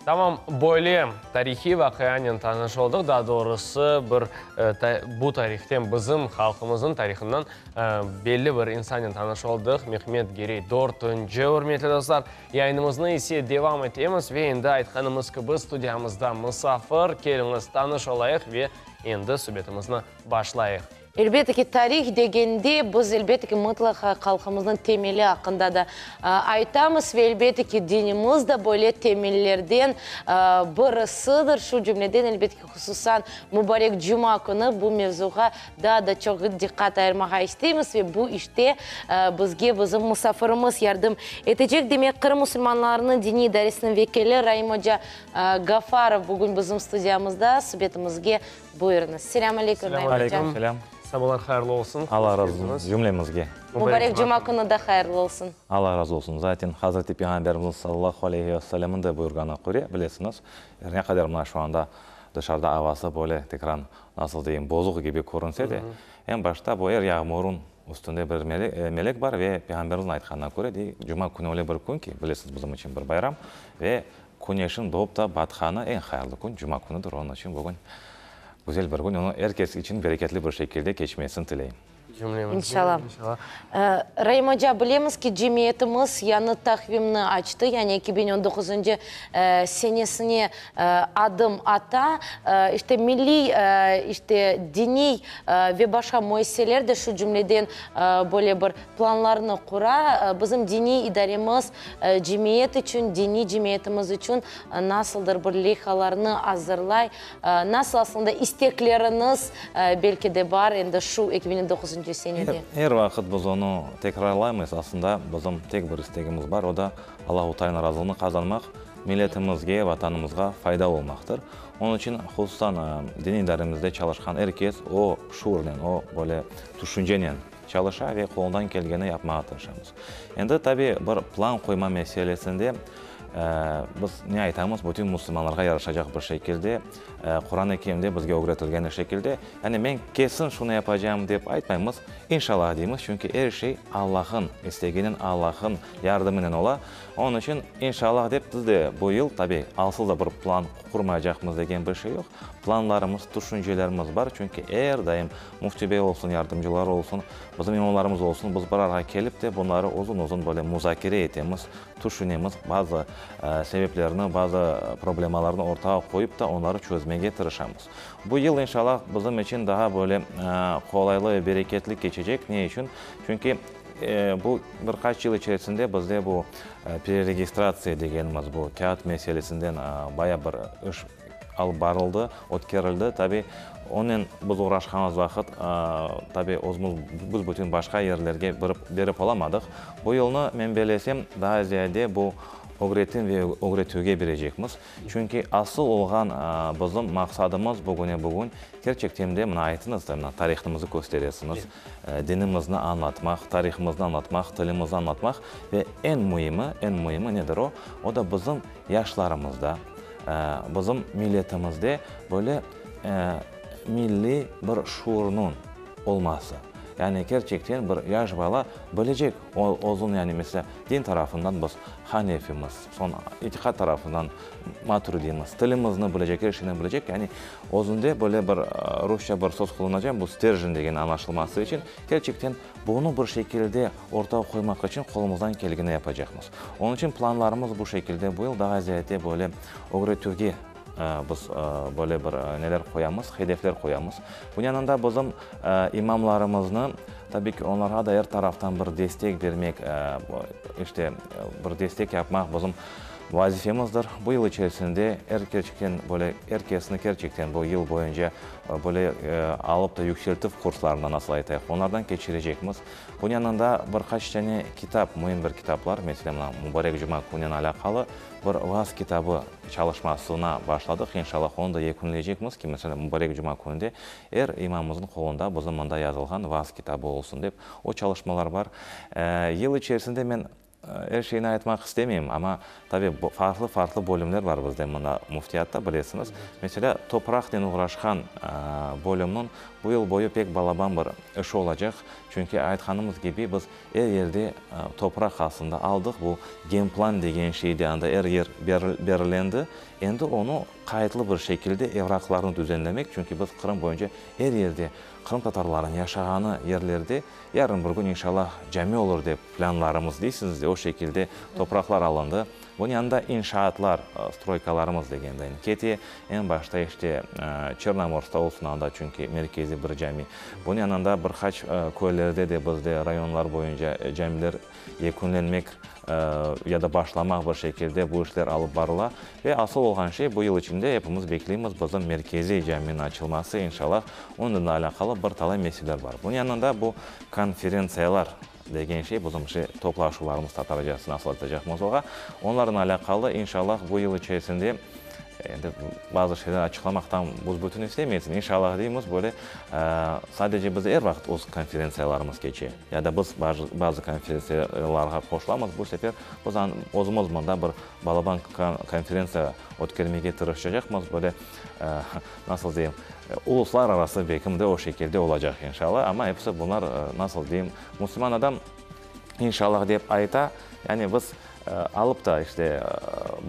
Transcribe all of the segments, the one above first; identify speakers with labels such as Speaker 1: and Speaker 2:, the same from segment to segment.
Speaker 1: Tamam böyle tarihiy vaqianen tanış oldıq, daa doğrusı, bir bu tarihten, bizim halqımıznıñ tarihından belli bir insannen tanış oldıq, Mehmet Girey dörtünci, ürmetli dostlar. Yayınımıznı ise devam etemiz ve endi aytqanımız kibi, studiyamızda musafir, keliñiz, tanış olayıq ve endi subetimizni başlayıq.
Speaker 2: Elbette ki, tarih degende, biz, elbette ki, mıtlaqa halqımıznıñ temeli aqqında da aytamız ve, elbette ki, dinimiz de böyle temellerden birisidir. Şu cümleden, elbette ki, hususan, mubarek cuma künü bu mevzuğa daa da çoq diqqat ayırmağa isteymiz ve bu işte bizge bizim musafirimiz yardım etecek. Demek, Qırım musulmanlarınıñ diniy idaresiniñ vekili Raim oca Gafarov bugün bizim studiyamızda subetimizge Buyurıñız. Selâm aleyküm, Naim oca.
Speaker 1: Aleyküm selâm. Sabalar hayırlı olsun.
Speaker 3: Alla razı olsun cümlemizge.
Speaker 2: Mubarek cuma künü de hayırlı olsun.
Speaker 3: Alla razı olsun. Zaten Hazreti Peyğamberimiz sallallahu aleyhi ve sellemniñ de buyurğanına köre, bilesiñiz, er ne qadar mına şu anda dışarıda avası böyle tekrar, nasıl deyim, bozuq kibi körünse de, eñ başta bu er yağmurın üstünde bir melek bar ve Peyğamberimizniñ aytqanına köre, dey, cuma künü öyle bir kün ki, bilesiñiz, bizim içün bir bayram ve Küneşiñ doğıp da batqanı eñ hayırlı kün, cuma künüdir, onıñ içün bugün güzel bir kün, onı er kes içün bereketli bir şekilde keçmesini tileyim.
Speaker 2: İnşallah. Raim oca, bilemiz ki, cemiyetimiz yañı taqvimni açtı, yani 2019-ncı senesine adım ata. İşte, milliy, işte, diniy ve başqa müessiseler de şu cümleden böyle bir planlarnı qura. Bizim diniy idaremiz cemiyet içün, diniy cemiyetimiz içün nasıldır bir leyhalarnı azırlay. Nasıl aslında istekleriñiz belki de bar endi şu 2009-ncı senede?
Speaker 3: Er vaqıt biz onı tekrarlaymız. Aslında bizim tek bir istegimiz bar, o da Allahu Taalânıñ razılığını qazanmaq, milletimizge, Vatanımızğa faydalı olmaqtır. Onıñ içün hususan diniy idaremizde çalışqan er kes o şuurnen, o böyle tüşüncenen çalışa ve qolundan kelgeni yapmağa tırışamız. Endi, tabi, bir plan qoyma meselesinde biz ne aytamız, bütün musulmanlarğa yaraşacaq bir şekilde, Quran-ı Kerimde bizge ögretilgeni şekilde, yani men kesin şunı yapacağım dep aytmaymız, inşallah deymiz, çünki er şey Allah'ın isteginen, Allah'ın yardımınen ola. Onıñ içün inşallah dep biz de bu yıl, tabi, asıl da bir plan qurmaycaqmız degen bir şey yoq, planlarımız, tüşüncelerimiz bar, çünki er daim Müfti bey olsun, yardımcıları olsun, bizim imamlarımız olsun, biz bir arağa kelip de bunları uzun-uzun böyle muzakere etemiz, tüşünemiz, bazı sebeplerni, bazı problemalarnı ortağa qoyıp da onları çözmege tırışamız. Bu yıl, inşallah, bizim içün daha böyle qolaylı ve bereketli keçecek. Ne içün? Çünki bu bir qaç yıl içerisinde bizde bu pereregistratsiya degenimiz, bu kâğıt meselesinden baya bir iş alıp barıldı, ötkerildi. Tabi, onen biz uğraşqanımız vaqıt, tabi, özümiz büs-bütün başqa yerlerge berip olamadıq. Bu yılnı, men bellesem, daa ziyade bu ögretim ve ögretüvge berecekmiz. Çünki asıl olğan bizim maqsadımız bugüne-bugün, kerçekten de, mına aytıñız da, mına tarihımızı kösteresiñiz, dinimizni añlatmaq, tarihımıznı añlatmaq, tilimizni añlatmaq ve eñ müimi, eñ müimi nedir o? O da bizim yaşlarımızda, bizim milletimizde böyle milliy bir şuurnıñ olması. Yani kerçekten bir yaş bala bilecek, o özüniñ, yani meselâ, din tarafından biz hanefimiz, soñ itiqat tarafından maturidiymiz, tilimizni bilecek, er şeyni bilecek, yani özünde böyle bir, rusça bir söz qullanacağım, bu sterjen degen añlaşılması içün, kerçekten Bunı bir şekilde ortağa qoymaq içün qolumızdan kelgeni yapacaqmız. Onıñ içün planlarımız bu şekilde, bu yıl daa ziyade böyle ögretüvge biz böyle bir neler qoyamız, hedefler qoyamız. Bunıñ yanında bizim imamlarımıznı, tabiy ki, onlarğa da er taraftan bir destek bermek, işte, bir destek yapmaq bizim vazifemizdir. Bu yıl içerisinde er kerçekten böyle er kesni kerçekten bu yıl boyunca Böyle alıp da yükseltüv kurslarından, nasıl aytayıq, onlardan keçirecekmiz. Bunıñ yanında bir qaç tane kitap, müim bir kitaplar, meselâ, mına, Mubarek Cuma kününen alâqalı bir vaaz kitabı çalışmasına başladıq. İnşallah, onı da yekünleycekmiz ki, meselâ, Mubarek Cuma kününde er imamımıznıñ qolunda bizim mında yazılğan vaaz kitabı olsun dep. O çalışmalar bar. Yıl içerisinde men. Er şeyni aytmaq istemeyim, amma, tabi, farqlı-farqlı bölümler bar bizde mında Müftiyatta, bilesiñiz. Meselâ, topraqnen oğraşqan bölümniñ bu yıl boyu pek balaban bir işi olacaq. Çünki, aytqanımız kibi, biz er yerde topraq aslında aldıq, bu genplan degen şey de anda er yer berilendi. Endi onı qayıtlı bir şekilde evraqlarnı düzenlemek, çünki biz Qırım boyunca er yerde qırımtatarlarnıñ yaşağanı yerlerde Yarın bir kün, inşallah, cami olur dep plânlarımız deysiñiz de, o şekilde topraqlar alındı. Bunıñ yanında inşaatlar, stroykalarımız degendeyin kete. Eñ başta işte Çernomorskta olsun anda, çünki merkeziy bir cami. Bunıñ yanında bir qaç köylerde de bizde rayonlar boyunca camiler yekünlenmek ya da başlamaq bir şekilde bu işler alıp barıla. Ve asıl olğan şey, bu yıl içinde epimiz bekleymiz bizim merkeziy caminiñ açılması, inşallah, onıñ da alâqalı bir talay meseleler bar. Bunıñ yanında bu konferentsiyalar degen şey, bizim işte toplaşuvlarımız tatarcası nasıl aytacaqmız oğa, onlarnen alâqalı, inşallah, bu yıl içerisinde Endi bazı şeyler açıqlamaq tam büs-bütün istemeysiñ. İnşallah deymiz, böyle sadece biz er vaqıt öz konferentsiyalarımız keçe. Ya da biz bazı konferentsiyalarğa qoşulamız. Bu sefer biz özümiz mında bir balaban konferentsiya ötkermege tırışacaqmız. Böyle, nasıl deyim, uluslararası belkim de o şekilde olacaq inşallah. Amma episi bunlar, nasıl deyim, musulman adam İnşallah dep ayta. Yani biz alıp da işte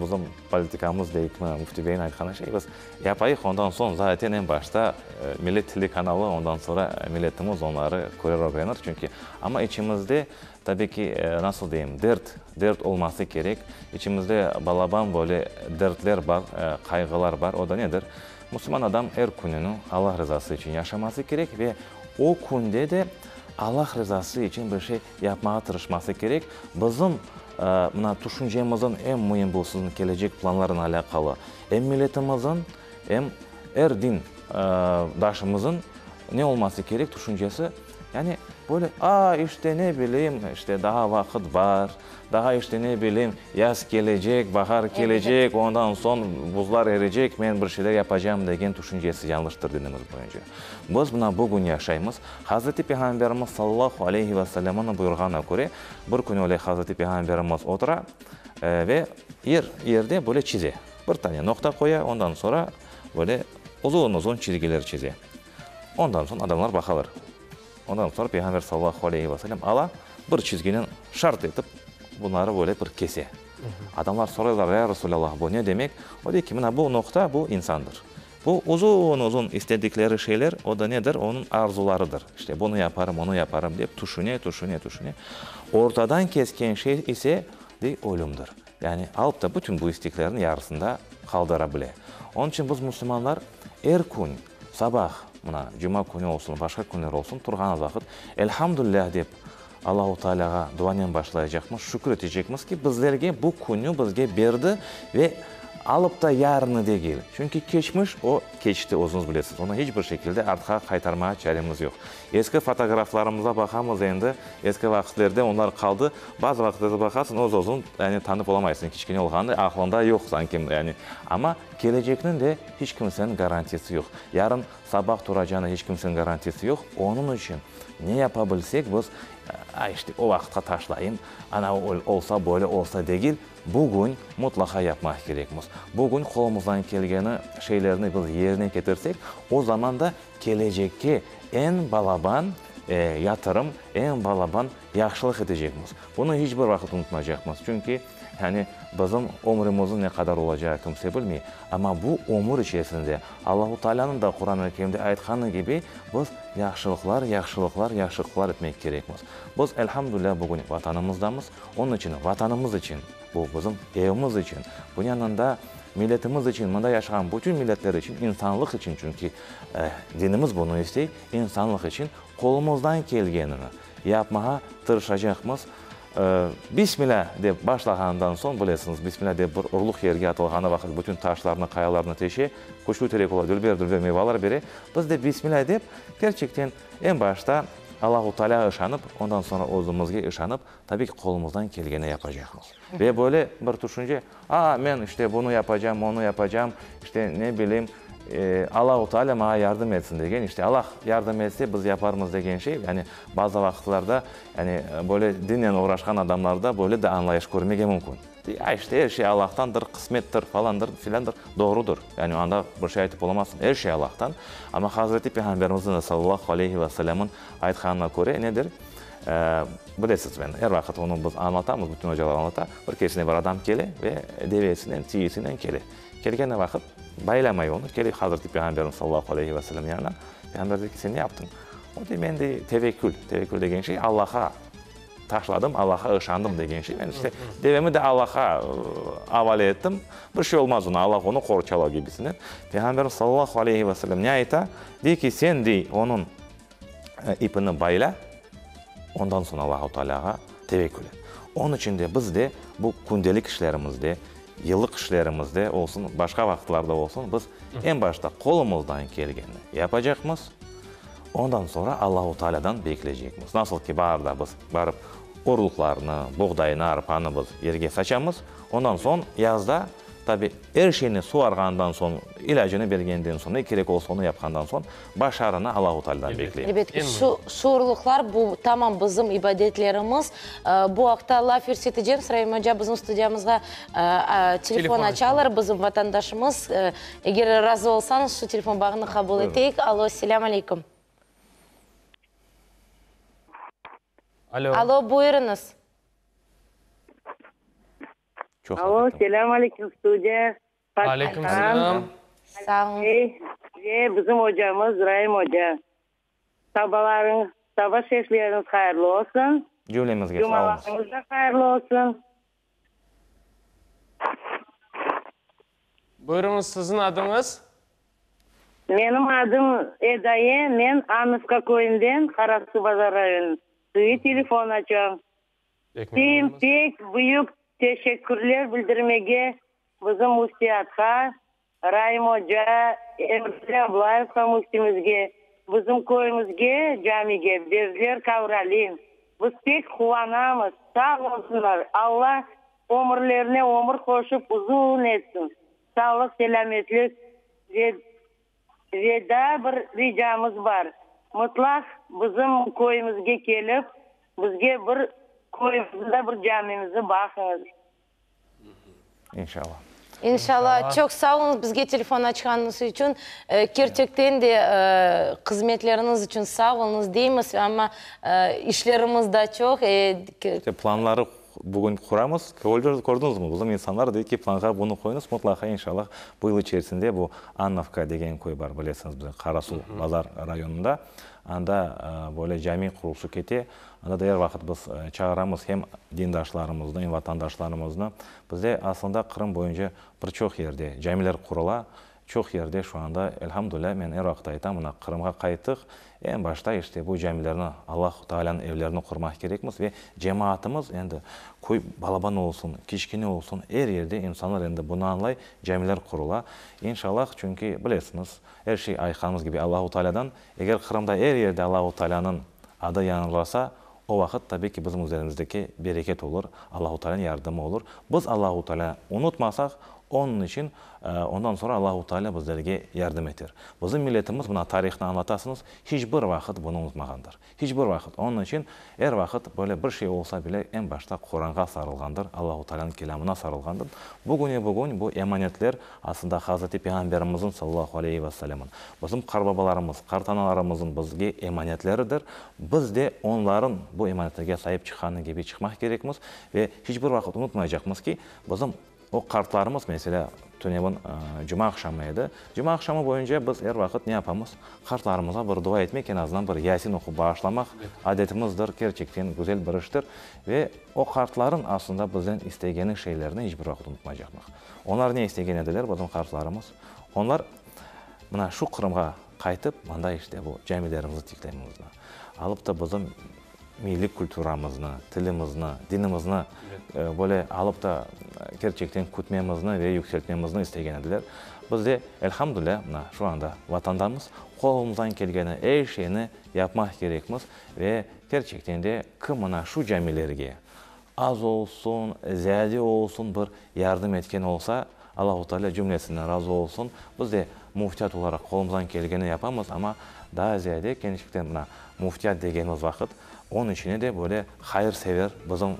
Speaker 3: bizim politikamız deyikmi, Müfti beyniñ aytqanı şey, biz yapayıq, ondan soñ zaten eñ başta Millet telekanalı, ondan soñra milletimiz onları körer, ögrenir. Çünki amma içimizde tabi ki, nasıl deyim, dert, dert olması kerek. İçimizde balaban böyle dertler bar, qayğılar bar. O da nedir? Musulman adam er kününi Allah rızası içün yaşaması kerek ve o künde de Allah rızası içün bir şey yapmağa tırışması kerek. Bizim, mına, tüşüncemizin eñ müim bu siziñ kelecek planlarnen alâqalı, em milletimizin, em er din daşımızın ne olması kerek tüşüncesi, yani böyle, a, işte, ne bileyim, işte, daa vaqıt bar, Daha işte ne bileyim, yaz kelecek, bahar kelecek, ondan soñ buzlar eriycek, men bir şeyler yapacağım degen tüşüncesi yañlıştır dinimiz boyunca. Biz mına bugün yaşaymız. Hazreti Peyğamberimiz sallallahu aleyhi ve sellemniñ buyurğanına köre, bir kün öyle Hazreti Peyğamberimiz otura ve er yerde böyle çize. Bir tane noqta qoya, ondan soñra böyle uzun-uzun çizgiler çize. Ondan soñ adamlar baqalar. Ondan soñra Peyğamber sallallahu aleyhi ve sellem ala, bir çizginen şart etip, bunları böyle bir kese. Adamlar soraylar, Ya Resulallah, bu ne demek? O dey ki, mına bu noqta, bu insandır. Bu uzun-uzun istedikleri şeyler, o da nedir? Onıñ arzularıdır. İşte, bunı yaparım, onı yaparım, dep tüşüne, tüşüne, tüşüne. Ortadan kesken şey ise, dey, ölümdir. Yani alıp da bütün bu isteklerni yarısında qaldıra bile. Onıñ içün biz, musulmanlar, er kün sabah, mına, cuma künü olsun, başqa künler olsun, turğanımız vaqıt, Elhamdülilâh dep, Allahu Tealâğa duanen başlaycaqmız, şükür etecekmiz ki, bizlerge bu künü bizge berdi ve alıp da yarını degil. Çünki keçmiş, o, keçti, özüñiz bilesiñiz, onı hiç bir şekilde artqa qaytarmağa çaremiz yoq. Eski fotograflarımıza baqamız endi, eski vaqıtlerde onlar qaldı. Bazı vaqıtlarda baqasıñ, öz-özüñ, yani, tanıp olamaysıñ, kiçkene olğanı aqlıñda yoq sanki, yani. Amma kelecekniñ de hiç kimseniñ garantiyası yoq. Yarın sabah turacağına hiç kimseniñ garantiyası yoq. Onıñ içün ne yapa bilsek, biz, a, işte, o vaqıtqa taşlayım, ana, olsa böyle, olsa degil, bugün mutlaqa yapmaq kerekmiz. Bugün qolumızdan kelgeni şeylerni biz yerine ketirsek, o zaman da kelecekke eñ balaban yatırım, eñ balaban yahşılıq etecekmiz. Bunı hiç bir vaqıt unutmaycaqmız, çünki, yani, bizim ömrümizniñ ne qadar olacağı kimse bilmey. Amma bu ömür içerisinde Allahu Taalânıñ da Quran-ı Kerimde aytqanı kibi, biz yahşılıqlar, yahşılıqlar, yahşılıqlar etmek kerekmiz. Biz, elhamdülilâ, bugün Vatanımızdamız, onıñ içün Vatanımız içün, bu bizim evimiz içün, bunıñ yanında milletimiz içün, mında yaşağan bütün milletler içün, insanlıq içün, çünki dinimiz bunı istey, insanlıq içün qolumızdan kelgenini yapmağa tırışacaqmız. Bismilâ dep başlağandan soñ, bilesiñiz, bismilâ dep bir urluq yerge atılğanı vaqıt bütün taşlarnı, qayalarnı teşe, küçlü terek ola, dülber-dülber mevalar bere. Biz de bismilâ dep, kerçekten, eñ başta Allahu Tealâğa ışanıp, ondan soñra özümizge ışanıp, tabiy ki, qolumızdan kelgeni yapacaqmız. Ve böyle bir tüşünce, a, men, işte, bunı yapacam, onı yapacam, işte, ne bileyim. Allahu Teala maña yardım etsin degen, işte Allah yardım etse, biz yaparmız degen şey, yani bazı vaqıtlarda, yani böyle dinnen oğraşqan adamlarda böyle de añlayış körmege mümkün. Dey, a işte er şey Allahtandır, qısmettir, falandır, filândır. Doğrudır, yani anda bir şey aytıp olamazsıñ, er şey Allahtan. Amma Hazreti Peyğamberimizniñ de sallallahu aleyhi ve sellemniñ aytqanına köre nedir? Bilesiz, men er vaqıt onı biz añlatamız, bütün ocalar añlata, bir keresinde bir adam kele ve devesinen, tiyesinen kele. Kelgeni vaqıt baylamay onı, kele Hazreti Peyğamberimiz sallallahu aleyhi ve sellem yanına, Peyğamber dey ki, sen ne yaptıñ? O dey, men dey, tevekkül, tevekkül degen şey Allaha taşladım, Allaha ışandım degen şey, men işte devemi de Allaha avale ettim, bir şey olmaz ona, Allah onı qorçalar gibisinden. Peyğamberimiz sallallahu aleyhi ve sellem ne ayta? Dey ki, sen dey, onıñ ipini bayla, ondan soñ Allahu Tealâğa tevekkül et. Onıñ içün de biz de bu kündelik işlerimizde, yıllıq işlerimizde olsun, başqa vaqıtlarda olsun, biz eñ başta qolumızdan kelgenini yapacaqmız, ondan soñra Allahu Tealâdan bekleycekmiz. Nasıl ki baarda biz barıp urluqlarnı, buğdaynı, arpanı biz yerge saçamız, ondan soñ yazda, tabi, er şeyni suvarğandan soñ, ilâcını bergenden soñ, ne kerek olsa onı yapqandan soñ, Başarını Allahu Taalâdan bekleymiz.
Speaker 2: Elbet ki, şu şuurlıqlar, bu tamam bizim ibadetlerimiz. Bu aqta laf yürsetecemiz. Raim oca, bizim studiyamızğa telefon açalar, bizim vatandaşımız. Eger razı olsañız, şu telefon bağını qabul eteyik. Alo, selâm aleyküm.
Speaker 1: Alo.
Speaker 2: Alo, buyurıñız.
Speaker 4: Alo, selâm aleyküm, studiya.
Speaker 1: Aleyküm selâm.
Speaker 2: Sağ oluñ.
Speaker 4: Ve bizim ocamız Raim oca. Sabalarıñız, saba şerifleriñiz hayırlı olsun.
Speaker 3: Cümlemizge sağ oluñız.
Speaker 4: Cumalarıñız da hayırlı olsun.
Speaker 1: Buyurıñız, siziñ adıñız?
Speaker 4: Menim adım Edaye, men Annovka köyünden, Qarasuvbazar rayonı. Sizge telefon açam. Pek, pek büyük teşekkürler bildirmege bizim müftiyatqa, Raim oca, Emre Ablayevqa müftimizge, bizim köyümizge, camige berdiler kavralin. Biz pek quvanamız, sağ olsunlar, Alla ömürlerine ömür qoşıp uzun etsin, sağlıq, selâmetlik ve Ve daa bir ricamız bar, mıtlaq bizim köyümizge kelip, bizge bir köyümizde bir camimizni baqıñız.
Speaker 3: İnşallah.
Speaker 2: İnşallah. Çoq sağ oluñız bizge telefon açqanıñız içün. Kerçekten de hızmetleriñiz içün sağ oluñız deymiz, amma işlerimiz da çoq.
Speaker 3: İşte planları Bugün quramız. Kördiñizmi, bizim insanlar dey ki, planğa bunı qoyuñız, mutlaqa, inşallah, bu yıl içerisinde bu Annovka degen köy bar, bilesiñiz, bizim Qarasuv Bazar rayonında, anda böyle cami qurulışı kete. Anda da er vaqıt biz çağıramız hem dindaşlarımıznı, em vatandaşlarımıznı. Bizde aslında Qırım boyunca bir çoq yerde camiler qurula, Çoq yerde şu anda, elhamdülâ, men er vaqıt aytam, mına Qırımğa qayttıq, eñ başta işte bu camilerni, Allahu Taalânıñ evlerini qurmaq kerekmiz ve cemaatımız endi, köy balaban olsun, kiçkene olsun, er yerde insanlar endi bunı añlay, camiler qurula. İnşallah, çünki bilesiñiz, er şey aytqanımız kibi Allahu Taalâdan, eger Qırımda er yerde Allahu Taalânıñ adı yañğırasa, o vaqıt tabiy ki bizim üzerimizdeki bereket olur, Allahu Taalânıñ yardımı olur. Biz Allahu Taalânı unutmasaq, Onıñ içün ondan soñra Allahu Teala bizlerge yardım eter. Bizim milletimiz, mına tarihnı añlatasıñız, hiç bir vaqıt bunı unutmağandır. Hiç bir vaqıt. Onıñ içün er vaqıt böyle bir şey olsa bile eñ başta Quranğa sarılğandır, Allahu Tealanıñ kelâmına sarılğandır. Bugüne bugün bu emanetler aslında Hazreti Peyğamberimizniñ, sallallahu aleyhi ve sellemniñ, bizim qartbabalarımız, qartanalarımıznıñ bizge emanetleridir. Biz de onların bu emanetlerge saip çıqqanı kibi çıqmaq kerekmiz ve hiç bir vaqıt unutmaycaqmız ki, bizim O qartlarımız, meselâ, tünevin cuma aqşamı edi. Cuma aqşamı boyunca biz er vaqıt ne yapamız? Qartlarımızğa bir dua etmek, eñ azından bir Yasin oqup bağışlamaq adetimizdir, kerçekten güzel bir iştir. Ve o qartların aslında bizden istegeni şeylerni iç bir vaqıt unutmaycaqmıq. Onlar ne istegen ediler, bizim qartlarımız? Onlar mına şu Qırımğa qaytıp, mında işte bu camilerimizni tiklememizni, alıp da bizim milliy kulturamıznı, tilimizni, dinimizni böyle alıp da kerçekten kütmemizni ve yükseltmemizni istegen ediler. Biz de, elhamdülâ, mına şu anda Vatandamız, qolumızdan kelgeni er şeyni yapmaq kerekmiz ve kerçekten de kim mına şu camilerge az olsun, ziyade olsun bir yardım etken olsa, Allahu Teala cümlesinden razı olsun. Biz de. Müftiyat olaraq qolumızdan kelgeni yapamız, amma daa ziyade kerçekten mına müftiyat degenimiz vaqıt, onıñ içine de böyle hayırsever bizim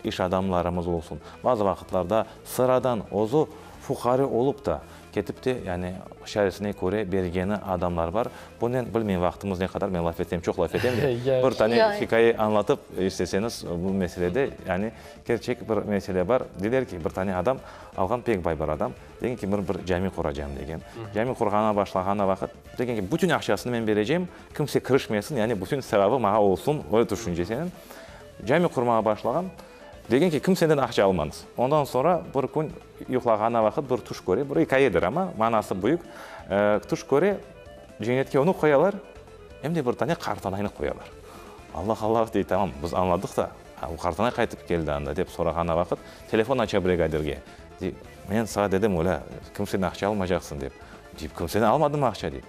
Speaker 3: iş adamlarımız olsun, bazı vaqıtlarda sıradan özü fuqare olıp da, ketip de, yani çaresine köre bergeni adamlar bar. Bunen, bilmeyim, vaqtımız ne qadar, men laf etsem, çoq laf etem de, bir tane hikâye añlatıp isteseñiz bu meselede, yani kerçek bir mesele bar. Deyler ki, bir tane adam alğan, pek bay bir adam, degen ki, men bir cami quracam, degen. Cami qurğana başlağana vaqıt, degen ki, bütün aqçasını men berecem, kimse kirişmesin, yani bütün sevabı maña olsun, öyle tüşüncesinen cami qurmağa başlağan. Degen ki, kimseden aqça almañız. Ondan soñra bir kün yuqlağanı vaqıt bir tüş köre, bir ikâyedir amma, manası büyük, tüş köre, cennetke onı qoyalar, em de bir tane qartanaynı qoyalar. Allah, Allah, dey, tamam, biz añladıq da, o qartanay qaytıp keldi anda, dep sorağanı vaqıt, telefon aça brigadirge, dey, men saña dedim, olâ, kimseden aqça almacaqsıñ, dep. Dey, kimseden almadım aqça, dey.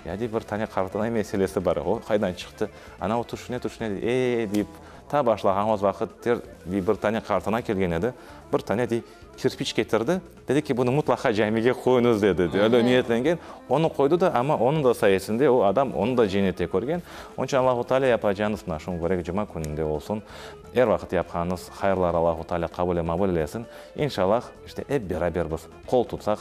Speaker 3: Ya, dey, bir tane qartanay meselesi bar, o qaydan çıqtı? Ana o tüşüne, tüşüne, dey, e-e, deyip, ta başlağanımız vaqıt, der, dey, bir tane qartana kelgen edi, bir tane, dey, kirpiç ketirdi, dedi ki, bunı mutlaqa camige qoyuñız, dedi, dey, öyle niyetlengen, onı qoydı da, amma onıñ da sayesinde o adam onı da cennette körgen. Onıñ içün Allahu Teala yapacağıñız mına şu mübarek cuma kününde olsun, er vaqıt yapqanıñız hayırlar Allahu Teala qabul ve mabul eylesin. İnşallah, işte, ep beraber biz qol tutsaq,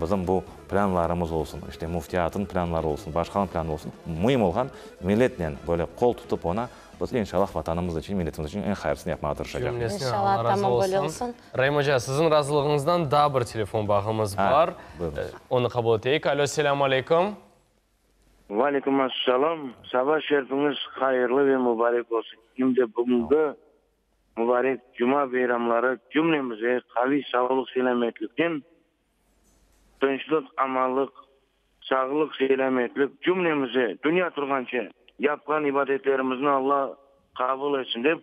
Speaker 3: Bizim bu plânlarımız olsun, işte müftiyatnıñ plânları olsun, başqanıñ plânı olsun, müim olğan milletnen böyle qol tutıp ona biz inşallah Vatanımız içün, milletimiz içün eñ hayırlısını yapmağa tırışacaqmız.
Speaker 1: Cümlesine Allah razı olsun. Raim oca, siziñ razılığıñızdan daa bir telefon bağımız bar. Onı qabul eteyik. Alo, selâmu aleyküm.
Speaker 5: Ve aleyküm assalam. Saba şerfiñiz hayırlı ve mubarek olsun. Em de bugüngi Mubarek Cuma beyramları cümlemize qaviy sağlıq-selâmetlikten, tınçlıq, amanlıq, sağlıq-selâmetlik cümlemize dünya turğance yapqan ibadetlerimizni Alla qabul etsin dep,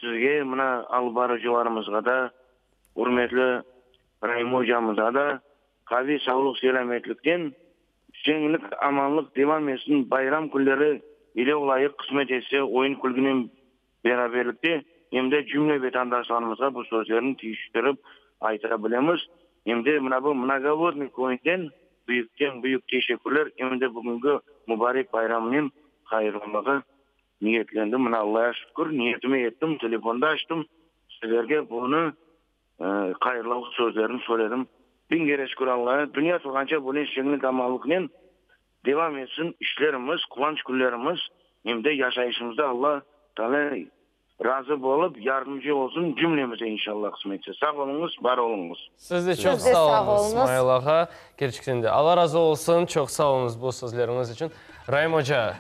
Speaker 5: sizge, mına alıp barıcılarımızğa da, ürmetli Raim ocamıza da qaviy sağlıq-selâmetlikten, şeñlik, amanlıq devam etsin, bayram künleri ile olayıq, qısmet etse, oyun-külgünen Beraberlikte em de cümle vetandaşlarımızğa bu sözlerni tiyiştirip ayta bilemiz. Em de mına bu Mnogovodnıy köyünden büyükten büyük teşekkürler, em de bugüngi mubarek bayramınen hayırlamağa niyetlendim. Mına Allaya şükür, niyetime yettim, telefonda açtım, sizlerge bunı hayırlav sözlerini söyledim. Biñ kere şükür Allaya, dünya turğanca böyle şeñlik-amanlıqnen Devam etsin işlerimiz, quvanç künlerimiz, em de yaşayışımızda Alla Taala razı bolıp, yardımcı olsun cümlemize inşallah qısmet etse. Sağ oluñız, bar oluñız.
Speaker 1: Siz de çoq sağ oluñız, İsmail ağa. Kerçekten de Alla razı olsun, çoq sağ oluñız bu sözleriñiz içün. Raim oca,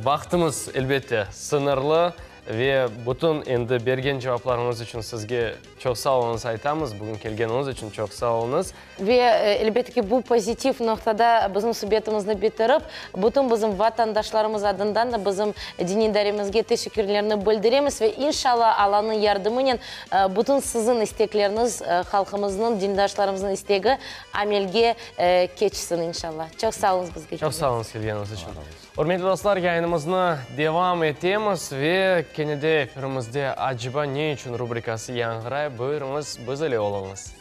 Speaker 1: vaqtımız, elbette, sıñırlı ve bütün endi bergen cevaplarıñız içün sizge çoq sağ oluñız aytamız. Bugün kelgeniñiz içün çoq sağ oluñız.
Speaker 2: Ve, elbette ki, bu pozitiv noqtada bizim subetimizni bitirip, bütün bizim vatandaşlarımız adından da bizim diniy idaremizge teşekkürlerni bildiremiz ve inşalla Allanıñ yardımınen bütün siziñ istekleriniz, halqımıznıñ, dindaşlarımıznıñ istegi amelge keçsin, inşalla. Çoq sağ oluñız bizge
Speaker 1: kelgeniñiz. Çoq sağ oluñız kelgeniñiz içün. Ürmetli dostlar, yayınımıznı devam etemiz ve kene de efirimizde Aceba ne içün rubrikası yañğıray. Buyurıñız, biz ile oluñız.